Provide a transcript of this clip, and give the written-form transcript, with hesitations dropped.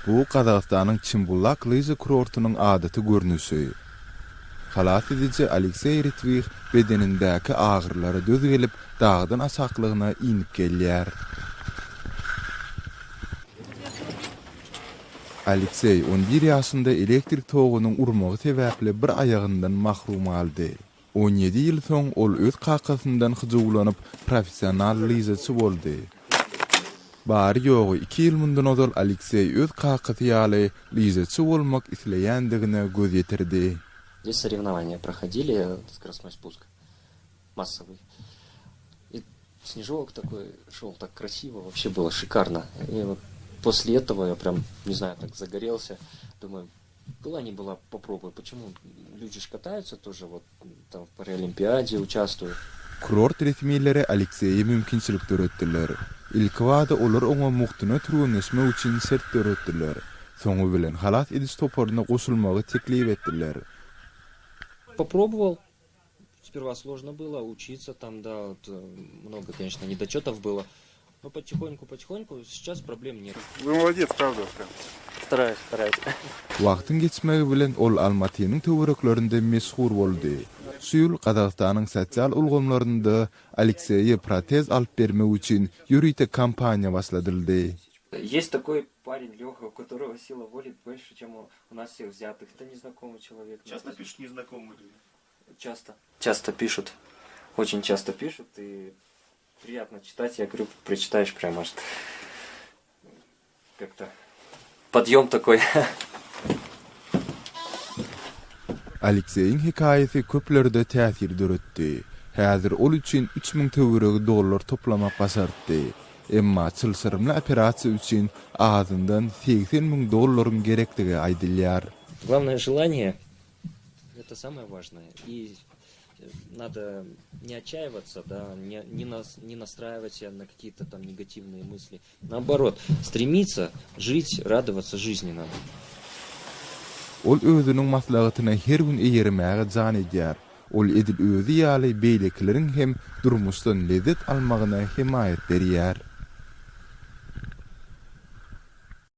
Bu Gazagystanyň Çimbulak lyža kurortynyň adaty görnüşi. Halas ediji Alekseý Ritwih bedenindäki agyrylara döz gelip, dagdan aşaklygyna inip gelýär. Alekseý on bir ýaşynda elektrik togunyň urmagy sebäpli bir aýagyndan mahrum galdy. 17 ýyl soň ol öz kakasyndan hyjuwlanyp, professional lyžaçy boldy. Bary-ýogy iki ýyl mundan ozal Alekseý öz kakasy ýaly lyžaçy bolmak isleýändigine göz ýetirdi. Здесь соревнования проходили, скоростной спуск массовый. И снежок такой шел так красиво, вообще было шикарно. И вот после этого я прям, не знаю, так загорелся. Думаю, была не была, попробую. Почему? Люди ж катаются тоже, вот там в Паралимпиаде участвуют. Kurort resmileri Alekseýe mümkinçilik döretdiler. Ilkibada olar oňa mugtuna türgenleşmek üçin şert döretdiler. Soňy bilen halas ediş toparyna goşulmagy teklip etdiler. Попробовал. Сперва сложно было учиться там, да, вот, много, конечно, недочетов было. Но потихоньку, потихоньку, сейчас проблем нет. Вы молодец, правда, прям. Стараюсь, стараюсь. Wagtyň geçmegi bilen ol Almatynyň töwereklerinde meşhur boldy. Şu ýyl Gazagystanyň sosial ulgamlarynda Alekseýe protez alyp bermek üçin ýörite kampaniýa başladyldy. Есть такой парень Леха, у которого сила воли больше, чем у у нас всех взятых. Это незнакомый человек. Часто пишут незнакомые люди? Часто. Часто пишут. Очень часто пишут. И приятно читать. Я говорю, прочитаешь прям аж как-то подъем такой. Alekseýiň hekaýasy köplerde täsir döretdi. Häzir ol üçin 3000 töweregi dollar toplamak başartdy. Emma çylşyrymly operasiýa üçin azyndan 80 000 dollaryň gerekdigi aýdylýar. Главное желание – это самое важное. И надо не отчаиваться, да, не, не, нас, не настраивать себя на какие-то там негативные мысли. Наоборот, стремиться жить, радоваться жизни надо. Ol özüniň maslahatyna her gün eýermäge jan edýär. Ol edil özi ýaly beýlekileriň hem durmuşdan lezzet almagyna hemaýat berýär.